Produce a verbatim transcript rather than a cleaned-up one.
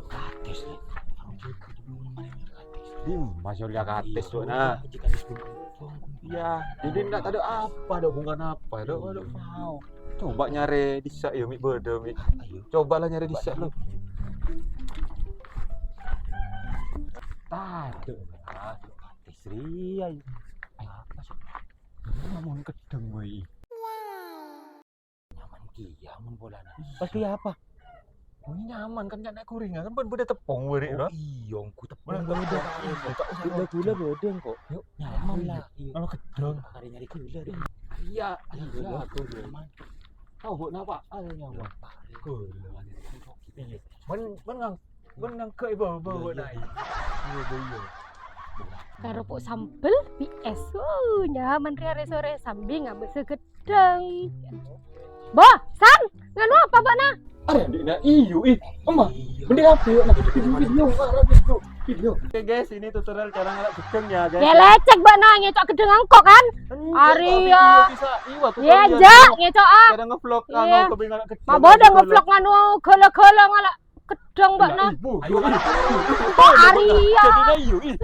Kates, Lè. Di Mas Yulya kates, Dok, nah. Iya, jadi ndak tahu apa, Dok, bukan apa, Dok, Dok, mau. Coba nyari dissa', ya, Mi, bâdâ, Mi. Ayo. Cobalah nyari dissa', lo. Taduh, ah, Dok, kates, Ri, ayo. Apa, sih? Ngomong kedeng, woi. Nyaman kèya mon polana. Pas kèya apa? Oh, ini nyaman kan, ca'na kuringan kan, bâdâ teppong bâri', no? Iyâ, engko' teppong. Gula-gula bâdâ kok. Yuk, nyaman lah. Kalau gedhong. Kare nyari gula deh. Iya, iya, gula, gula. Nyaman. Tahu, Bu, napa? Ada nyaman. Gula. Iya. Men, men ngang-, men ngangkek bawa-bawa naik. Iya, iya. Kerupuk sambel, P S. Wuh, nyaman ri arè sore sambil ngambil seged. Dang. Bo, San, nganu apa, Mbak, nah? Arè, Dik, nah, iyo, ih. Emma, mending apa yuk, nah, video, video, video, video. Oke, guys, ini tutorial cara ngelak gedhong ya, guys. Ya, lecek, Mbak, nah, ngecok gedhong engko', kan? Enggak, Arè, tapi ya. Iya, bisa. Iya, tutorial. Iya, enjak, ngecok, ah. Cara ngevlog, iya, anu, kebingungan gedhong. Mak bodoh ngevlog nganu, gala-gala ngelak gedhong, Mbak, nah. Ibu, ayo, ayo. Kok Arè, ya? Jadi, nah, iyo, ih.